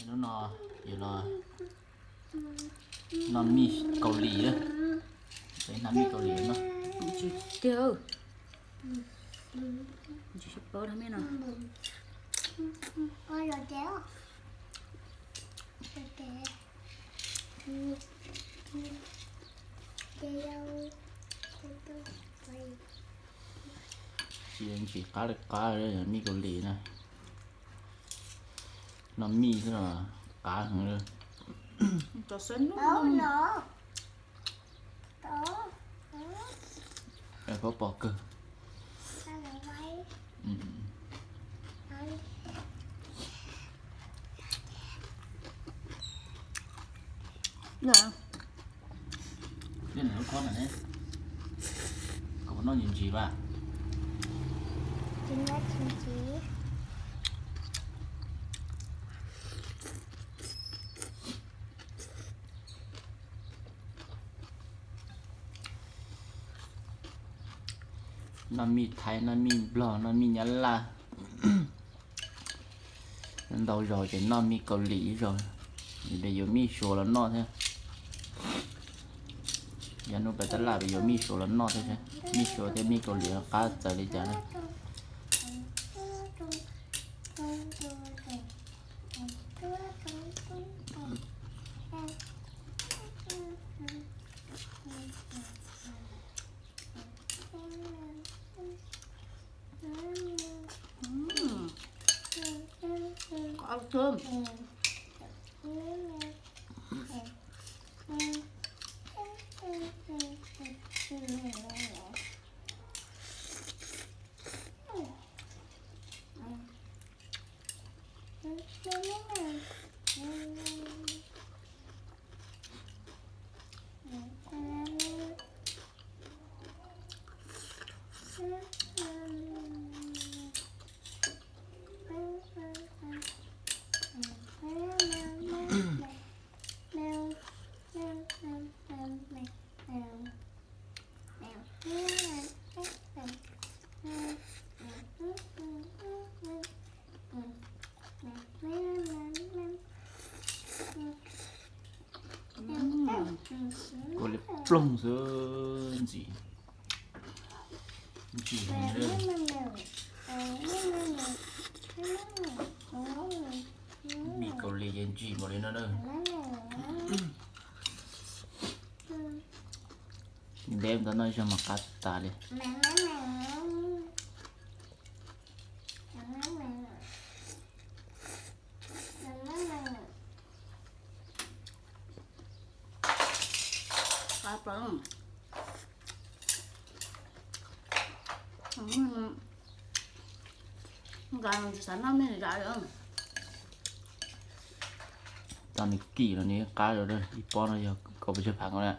Hnub no yus los noj mij Kaus Lim na. Peb noj mij Kaus Lim no. Tsis tiag. Tsis paub dab mij no. Tsis, tsis qab li qab, mij Kaus Lim na. Noj mij xwb los qab heev li. Paub pom kawg. Koj puas noj ntsis ntsis vas? Noj mij Thaib, noj mij Nplog, noj mij Nyab Laj. Ntau zaus ces noj mij Kaus Lim ib zaug, yuav mij Suav los noj thiab. Yog hnub pem tab laj pem yuav mij Suav los noj thiab. Mij Suav thiab mij Kaus Lim qab txawv li cas na. Kua li ploog xwb ntxim. Ntsim heev li. Mij Kaus Lim ces ntsim npaum li no na. Ntev ntawd noj ib zaug mas qab tas li. Tau nws kim los nws qab, ib pob no yog kaum pes tsawg phav ko na?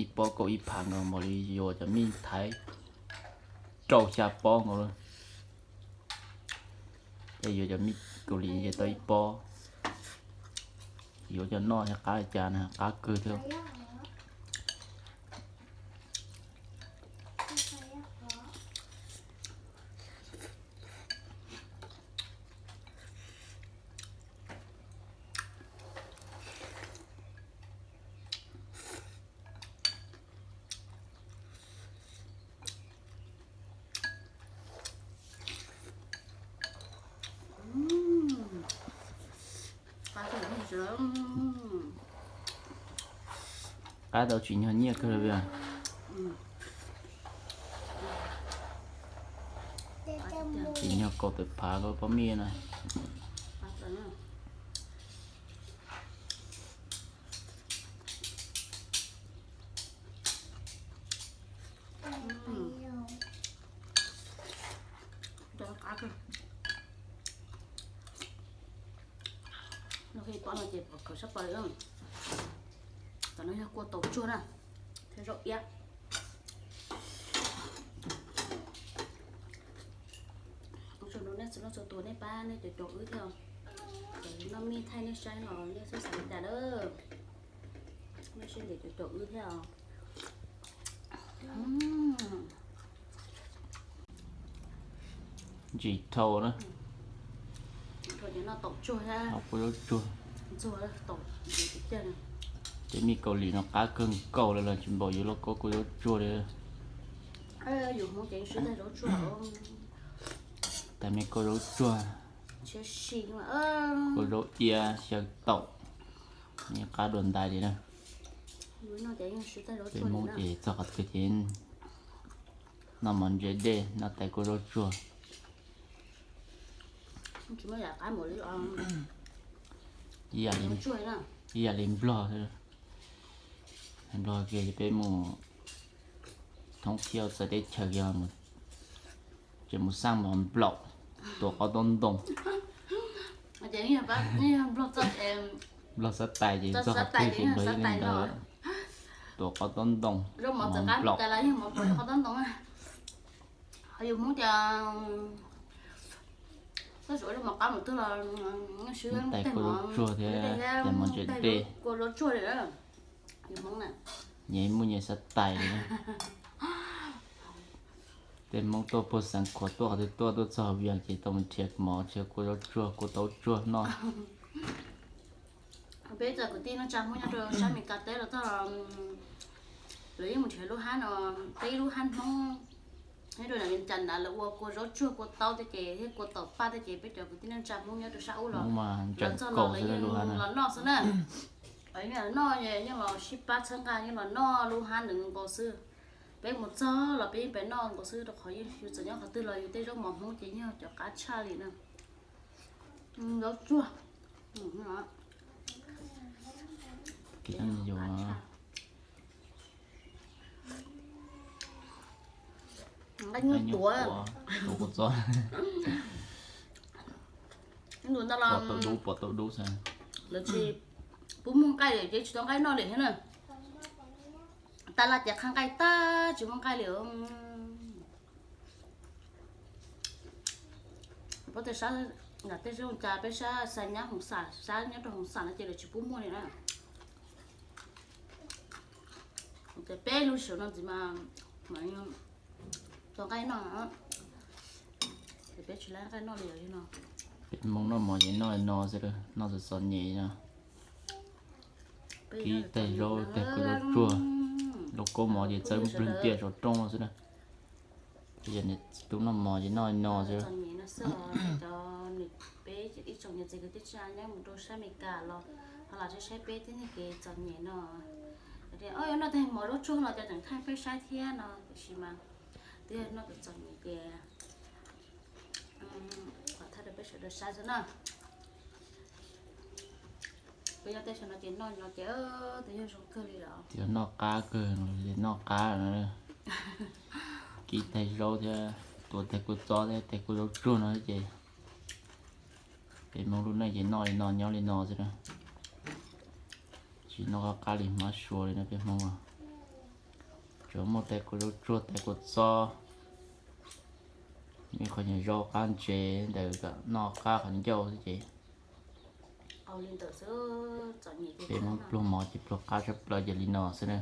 Ib pob kaum ib phav nkaus, npaum li yuav cov mij Thaib rau xya pob nkaus. Ces yuav cov mij Kaus Lim ces tau ib pob. Yuav cov noj thiab qab li cas na, qab kawg thiab. Qab tau tsim nyog nyiaj kawg li. Tsim nyog kaum tawm phav ko pob mij na. Ib pob no ces pom khaws sab plaws. Tam no yog kua taus tsuag na, thiab zaub iab. Ua tsaug rau nej txhua leej txhua tus, nej pab nej caum caum wb thiab. Cov noj mij thaij nej saib los nej xub xav li cas lawm, nej sib ntiam caum caum wb thiab os. Ntsim dhau na. Noj kua zaub tsuag. Tej me Kaus Lim no qab kawg nkaus li los tsis npaum yus lub kua zaub tsuag li. Tais me kua zaub tsuag, kua zaub iab xyaw taum, yeej qab dua ntais li na. Peb Hmoob ces txog qhov twg ces noj mov ntse dej, noj tais kua zaub tsuag. Ib yam li Nplog, Nplog kiag peb mus thoob thiab txawv teb chaws kiag, ces mus xaj mov nplaum, tuav qaub taub ntoo. Nplog xab tais ces txog qhov twg ces Nplog yeej li ntawd, tuav qaub taub ntoo, mov nplaum. Yus Hmoob ces, tais kua zaub tsuag thiab tais mov ntse dej, nyias muaj nyias xab tais li. Tej Hmoob tuaj puag Xeev Khuam tuaj qhov twg tuaj, tuaj txog Vias ces tau mus nrhiav mov, nrhiav kua zaub tsuag, kua taub tsuag noj. Peb cov kwv tij neej tsa Hmoob nyob rau sab Amelikas teb los txog, lawv yeej mus nrhiav lub hab no, peb lub hab Hmoob nyob rau Vias Cas na, lawv ua kua zaub tsuag, kua taub tej ces thiab kua taum paj tej ces peb cov kwv tij neej tsa Hmoob nyob rau sab ub los, lawv txog los lawv yeej los noj xwb na. Yeej los noj, yeej los sib pab txhawb nqa, yeej los noj lub hab ntawd nkaus xwb. Peb mus txog los peb yeej pem noj nkaus xwb, rau qhov yus txawm nyob qhov twg los yus tej zaub mov Hmoob ces yog cov qab tshaj li na. Zaub tsuag. Nqaij nyuj tuav. Ntu no los pom tau dub, pom tau dub xwb. Lawv tsis pub muag nqaij li ces tsis tau nqaij noj li thiab na. Tag laj ces qhab nqaij tag tsis muaj nqaij li. Pab tej sab, nram tej zej cas peb sab Xais Nyab Hoo Xam, sab nyob rau Hoo Xam no ces lawv tsis pub muag li na. Ces peb lub sij hawm no ntxiv mas mam tau nqaij noj, ces peb tsis laib nqaij noj li os no. Peb Hmoob noj mov ces noj li no xwb, noj txom txom nyem no. Kib tais zaub, tais kua zaub tsuag, lub kaub mov ces txawb nplwg ntiaj saum rooj xwb na. Yog niam tub noj mov ces noj li no xwb. Peb ib tsoom niam txiv kwv tij neej tsa nyob mus rau sab Amelikas los ho los saib saib peb tib neeg kev txom nyem no. Yuav noj tej mov zaub tsuag no cov tseem thaij peb saib thiab no, tiam sis mas twb yog noj txom txom nyem ces kom thaij rau peb sawv daws saib xwb na. Peb nyob teb chaws no ces noj no ces twb yog zoo kawg li lawm. Twb yog noj qab kawg, noj qab lawm. Kib tais zaub thiab tuav tais kua txob thiab tais kua zaub tsuag no ces peb Hmoob lub neej ces noj li no nyob li no xwb na. Tsis noj qab qab li hmab sua li no peb Hmoob. Tsuas muaj tais kua zaub tsuag tais kua txob, ib qho nyuag zaub qab ntses ntawm kom noj qab qhov ncauj xwb ces peb Hmoob pluag mov ces pluag qab tshaj plaws ces li no xwb na.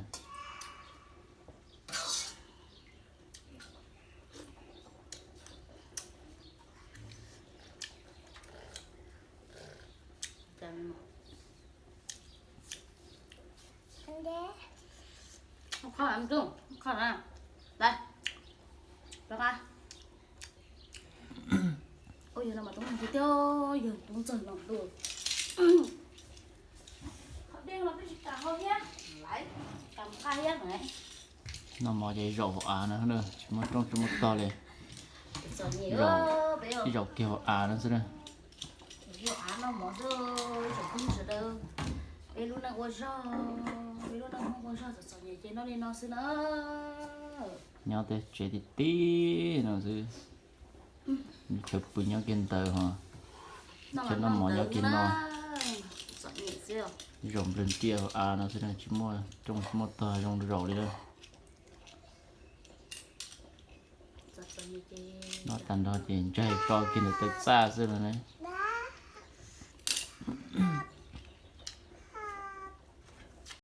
Ua yog no mas tub ntxawg tiag, yog tub ntxawg no ntuj. Noj mov ces zaum hauv av no, tsis muaj rooj tsis muaj tog li. Zaum kiag hauv av no xwb na. Peb lub neej ua zog, peb lub neej Hmoob ua zog txom txom nyem ces noj li no xwb na. Nyob tej tsev ti ti no xwb. Chaw pw nyob kiag ntawd ho, chaw noj mov nyob kiag no. Zaum nplwg ntiaj hauv av no xwb na, tsis muaj rooj tsis muaj tog zoo zaum li na. Noj tag nrho ces ntsaig tso kiag ntawm taw txaj xwb no ne.